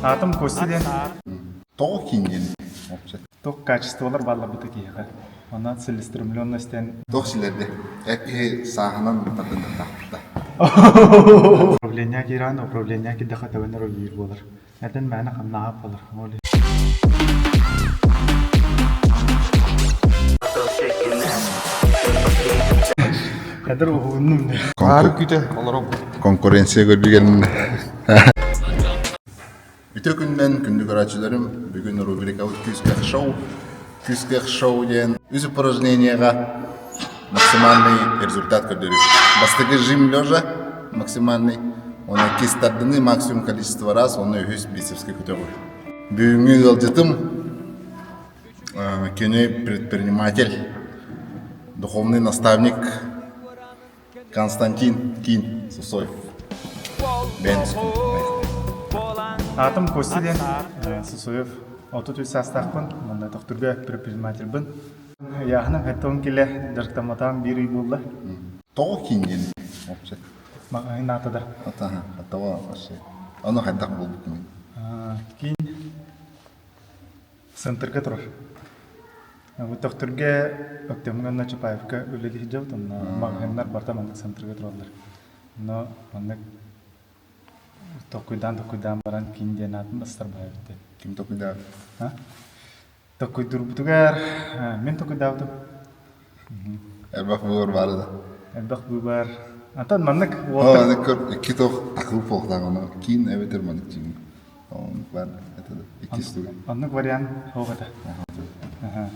Аатым Костя диэн. Тоҕо киин диэн вообще? Туох качестволар баалларбыта киһиэхэ. Онон целеустремленность диэн Туох силэрди? Эр киһи сааһынан тардыныахтаахпыт да. Управление киирэн, управление киирдэххэ төбөнөр үлэлиир буолар. Этин мээнэ хамнаһа буолар. Ол Кадр уһугуннум дии. Аары күтэ олоробут. Конкуренция көрдүгэн. Үтө күннэн күндү көрөөччүлэрим, бүгүн рубрикабыт Күүскэх шоу. Күүскэх шоу диэн үс упражнениеҕа максимальный результат көрдөрүү. Бастакы жим лежа максимальный, уонна кис тардыныы максимум количество раз, уонна үһүс бицепскэ көтөҕүү. Бүгүҥҥү ыалдьытым кини предприниматель, духовный наставник Константин Кин Сусоев. Бэйэн Аатым Костя диэн Сусоев. 33 саастаахпын, уонна Төхтүргэ предпринимательбын. Ыйааһыным 70 килэ, дьарыктамматаҕым биир ый буолла. Тоҕо киин диэн вообще? Маҕаһыын аата да. Атаха, тоҕо вообще? Ону хайдах булбуккунуй? Киин Центрга турар. Төхтүргэ Өктөмҥө уонна Чапаевка үлэлии сылдьабыт, онно маҕаһыыннар барыта маннык центрга тураллар. Онно маннык толкуйдаан-толкуйдаан баран киин диэн аатын астарбаайбыт диэн. Ким толкуйдаабыт? А? Толкуйдуурбутугар мин толкуйдаабытым. Элбэх быыбар баара да. Элбэх быыбар. Антон маннык Оо, аны көр, икки тох такыл буолуохтаах ону киин эбэтэр маннык дьиҥ. Иккис тугу? Оннук вариант суох этэ.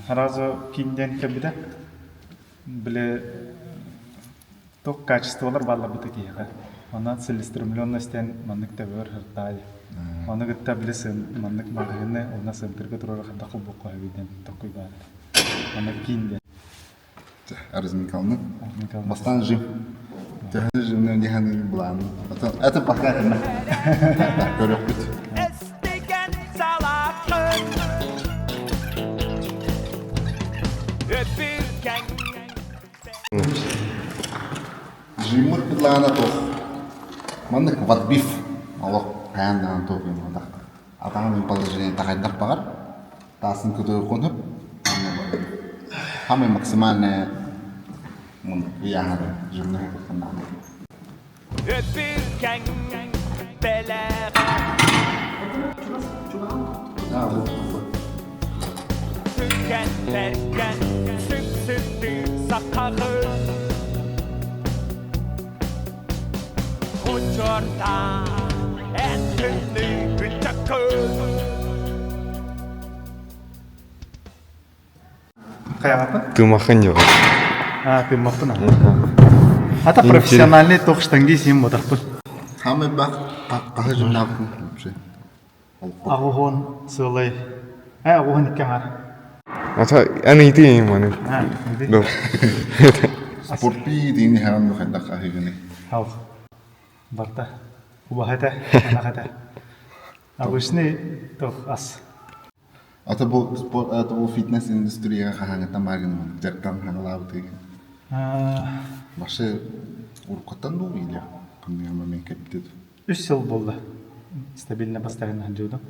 Сразу киин диэн кэлбитэ. Били туох качестволар баалларбыта киһиэхэ. Онон целеустремленность диэн маннык төбөр сыртаай. Ону кытта били маннык маҕаһыыны уонна центрга турар хайдах холбуохха сөбүй диэн толкуйдаан этэ. Маннык киин диэн. Разминкалны. Бастаан жим. Төһө жимнэ диһаны былааны. Это пока это. Көрөхпүт. Жиммыт былаана туох. Маннык ватбиф. Олох хайаан даҕаны туох гымматах. Атаҕын положение хайдах баҕар. Таасын көтөҕүөххүн сөп. Самый максимальное ыйааһыны жирнэһи кыттаннаҕына. Хайаҕаппын? Тымахын дьоҕу. А, тыммаппын Ата профессиональный тох штанги син ботарпын. Самый бах хаһы журналбын вообще. Аҕуһун сыалай. Э, аҕуһун икки аҥар. Ата эн ыйытыйын маны. А, Спортпи диини хаан хайдах аһыгыны. Хал. Барта. Убаһа этэ, ынах этэ. Обычный тох ас. Ата бу спорт, ата бу фитнес индустрияга хаһааҥҥыттан бааргын дьарыктан хаҥалаабытыгын? Башы уруккуттан дуу или ханнык момент кэлбитэ Үс сыл буолла. Стабильно постоянно сылдьыбытым.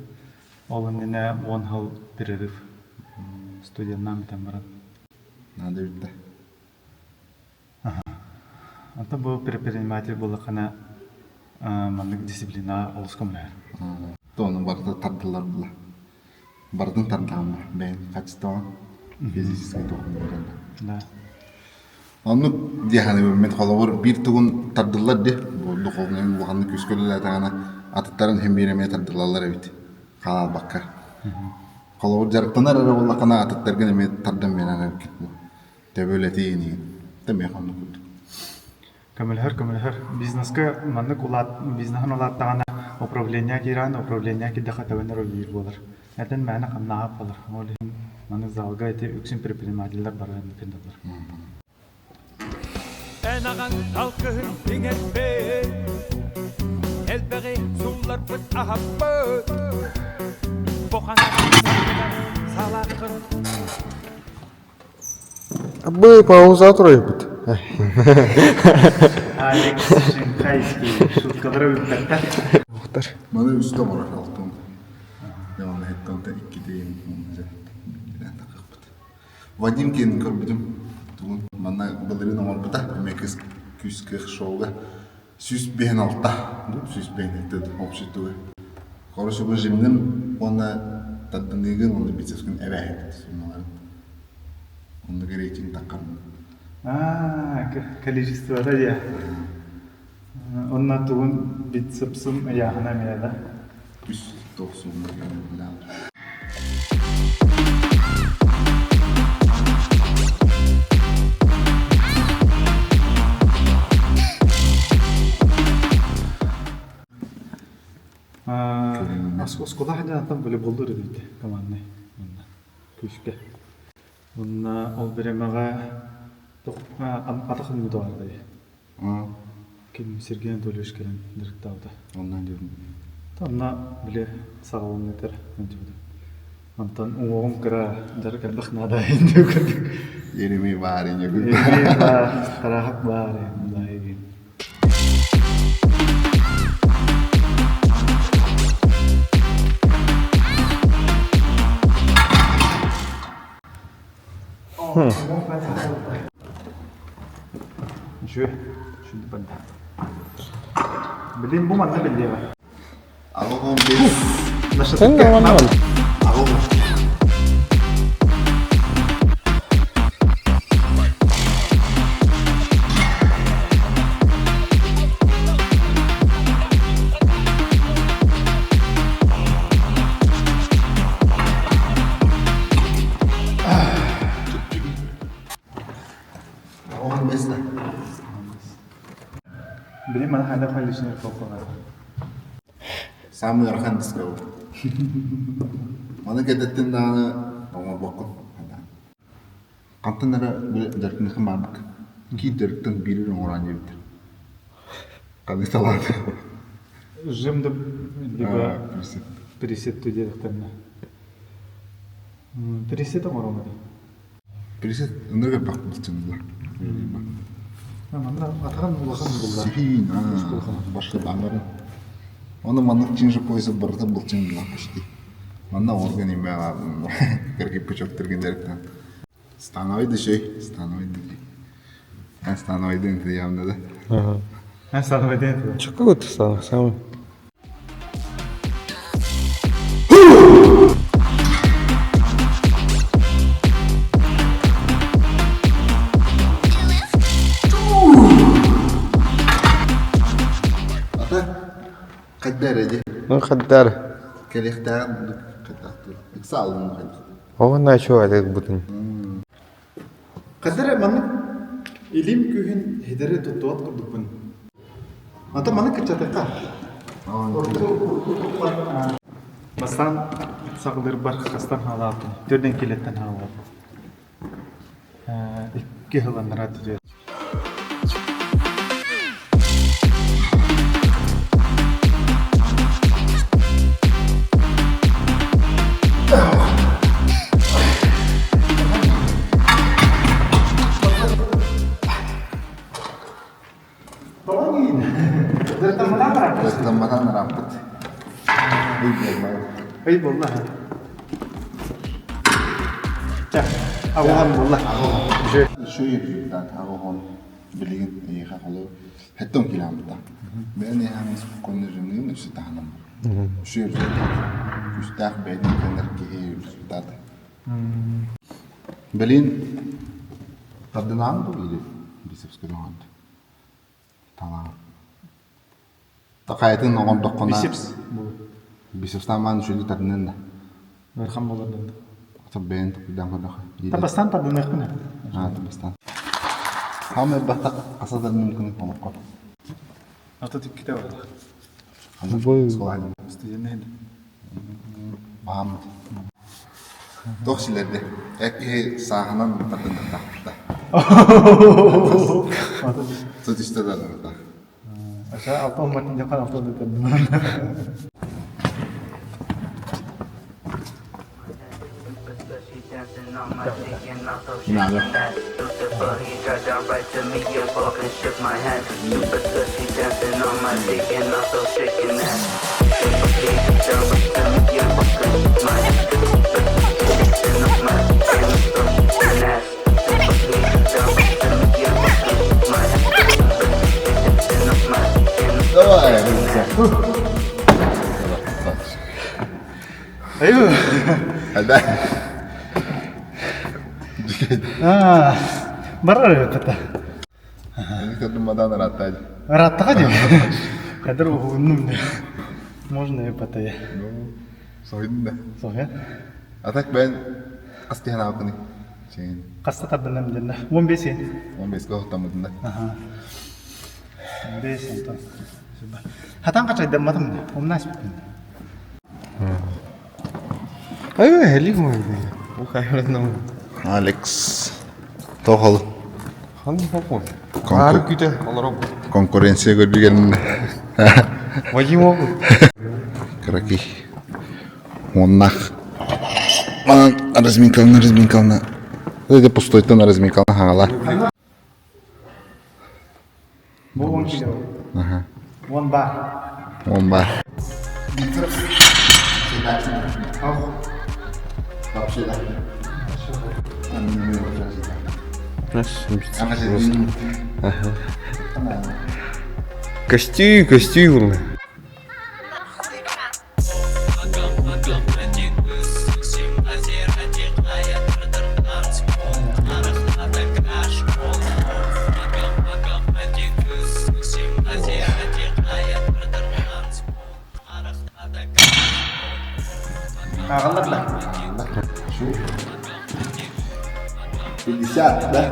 Ол иннинэ 10 сыл перерыв. Студеннаан бүтэн баран. Надо бүттэ. Онтон бу предприниматель буоллаххына маннык дисциплина олус көмөлөһөр. Тону барыта тардылар була. Барытын тардаҕына бэйэн качествоҕын физическэй туохун Да. Оннук дии саныыбын мин холобур биир тугун тардыллар дии бу духовнай улаханнык күүскэ үлэлээтэҕинэ атыттарын иһин биир эмиэ тардылаллар эбит хаалбакка. Холобур дьарыктанар эрэ буоллаххына атыттаргын эмиэ тардан биэрэр эбиккит бу төбө үлэтин иһин эмиэ оннук курдук. Көмөлөһөр, көмөлөһөр. Бизнеска маннык улаат, бизнеһын улааттаҕына управление киирэҕин, управление киирдэххэ төбөнөр үлэлиир буолар. Этин мээнэ хамнаһа буолар. Ол иһин маннык залга ити үксүн предпринимателлэр бары кындаллар. Эн аҕаҥ алгыһын иҥэрбит, элбэҕи суулларбыт аһаппыт. Бу ханан салааххын Абы пауза туруйбут. Алекс Шанхайский шуткалара бүппэттэр. Ухтар. Маны үстэ оҥорор алтын. Ити Вадим киэнин көрбүтүм. Тугун манна былырыын оҥорбута. Эмиэ кыс күүс кыах шоуга 156 157 общий туга. Короче, бу жимним уонна тардыныыгын уонна бицепскин эбээһэбит суммаларын. Оннук рейтинг таххарбын. Аа, количествота диэ. Онно тугун бицепсым ыйааһына эмиэ да? Үс туох сумма кэлэн Оскуола сылдьан волейболлуур эбит команднай манна күүскэ. Уонна ол бириэмэҕэ атах оонньуута баардай. Ким Сергей Анатольевич кэлэн дьарыктаабыта. Онно диэн. Онно били саҕаланыытар сылдьыбытым. Онтон уҥуоҕум кыра дьарык элбэх наада иһин курдук. Еремей баар иньэ Еремей баар, Тарахов баар иһин. Үчүгэй, үчүгэй барда. Билин бу манна биллиэҕэ. Аҕа бес. Сен нормально. Аҕа 15 да. Билин мана хайдах личный толкуна. Самый ыарахан диско Маны кэтэттин даҕаны оҥорбоккун. Хантан эрэ дьарыктаныаххын баарбыт. Киир дьарыктан биири оҥорон диэбиттэр. Ханнык талаан? Жим да либо присед диэтэхтэринэ. Присед оҥоруом этэ. Присед ынырык элбэх былчыҥныла. Манна атаҕын улахан булла. Сиһиин, башка бааларын. Оны маннык чинже пояса барыта былчыҥныла почти. Манна орган имэ кирпичок түргендеріктен. Становой да шей, становой да. Эн становойдын ты явно да. Ага. Эн становойдын. Чё какой-то станок самый. Ата хайда эрэ дии. Ну хаддар. Кэлиэхтээҕин хайдах ыкса алын хайдах. Оҕо чуо это бутун. Хайда эрэ маннык илим күүһүн хидэри туттубат курдукпун. Ата маннык кыччатыахха. Бастаан саҕалыырбар хастан хаалаабытым. Төрдөн килэттэн хаалаабытым. Икки сыл анараа түһэр. Дьарыктамматан ырааппыт. Ый буолла. Ый буолла. Чэ, аҕуһан буолла. Үчүгэй результат аҕуһан билигин эйиэхэ холу хэттон килаамыта. Бэйэн эйиэхэ спокойно жимныын өссө таһынан Үчүгэй результат. Күүстээх бэйэтин кэннэр киһи результаты. Билин тардынаан дуу или бицепс көрөҕүн? Талаан. Такаятын оҥордоххуна Бицепс буолуо. Бицепстаан үчүгэй тардынан да. Ыарахан буолар да. Бэйэн туппуйдаан көрдөххө. Табастан тардыныахпын. Аа, табастан. Хаамай баттах аса дарным олоххо. Ата тикките бар. Бу Студенный. Баам. Туох силэрди? Эр киһи сааһынан тардыныахтаахпыта. Сытыста тардыныахтаах. Аша алта умматын жақан алта тардынар. Надо. Айуу. Айда. Аа, барар эбит Эни көрдүм мадан ыраатта. Ырааттаҕа дии. Кадр уһугуннум дии. Можно и потая. Ну, соһуйдум да. Соһуйан. А так бэйэн хас киһи анаабыккыный? Сен. Хаста тардынам диэн да. 15 сен. 15-ке оһуттаммытын да. Аха. 15 онтон. Хатан качайдамматым да. Умна испиппин. Айва, элик мой. Алекс тоҕол Ханна попон. Аар күтэ олоро. Конкуренция көрдүгэн. Вадим ол. Кыракый. Уоннах. Манан разминкална, разминкална. Это пустойтан разминкална хаҥала. Бу 10 кило. Ага. 10 бар. 10 бар. Көстүү, көстүү булла. Ааҕаллар да? 50, да?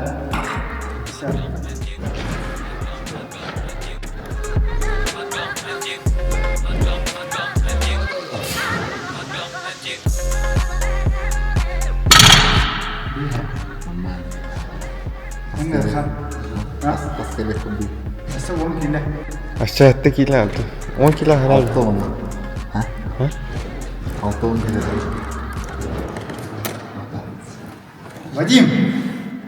50. Өссө 10 киилэ. Ачча этте киилэ алты. 10 кило харал. 6 А? 6 кило. Вадим!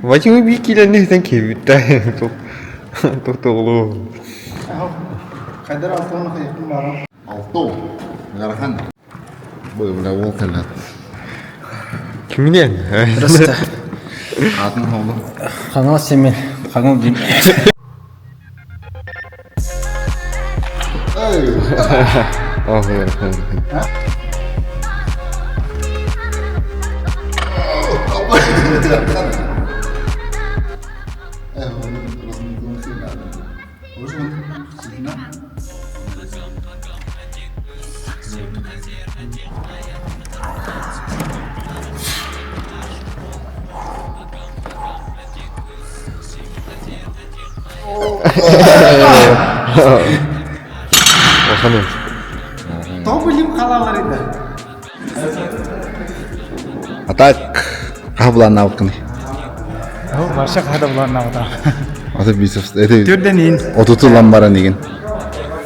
Вадим bir килени кебитте. Тоқтоғлу. Хайдар алтыны хайыктым бары. Алты. Ыарахан. Бу бля ол кэллэ. Киминен? Просто Атын холу. Хаҥалас Семен, Хаҥыл дим. Эй! Ах, ыарахан. Оханын. Тоҕо билим халаалар ida? А так, хаһа Вообще хаһа булааннаабыта. Аты бицепс, это Төрден иин. Отуту ламбаран деген.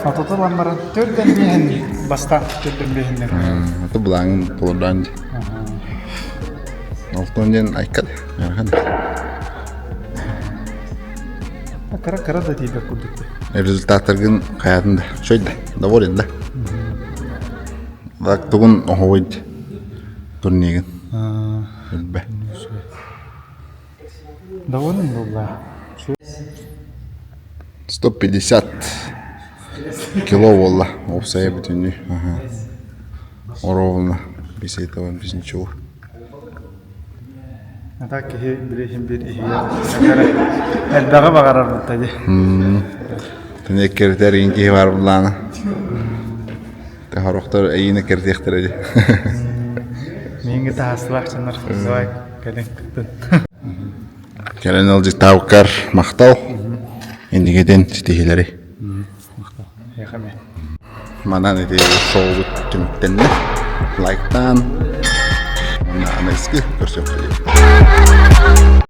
Отуту ламбаран төрден биһин баста төрден биһиннен. Аты булаңын толордан ди. Алтон ден айкад. Ярхан. Кыра кыра да тиийбэт курдук. Результаттаргын хаятын да. Шойда. Доволен да. Так тугун оһуйд турнигин. Билбе. Доволен буолла. 150 кило буолла. Уопсайа бүтүннүү. Ага. Ровно. Без этого, без ничего. А так киһи билиһин биир иһийэр элбэҕи баҕарар бутта дии. Тene кертер ин киһи бар буллаана. Хорохтор эйине кертиэхтэрэ дии. Мииҥҥи таһаастылаах дьоннор давай кэлин кыттын. Кэлэн ылдьыттаабыккар махтал. Иннигитин ситиһиилэри. Махтал. Эйиэхэ эмиэ. Манан ити шоубут түмүктэннэ. Лайктаан. Уонна аныгыскы көрсүөххэ диэри.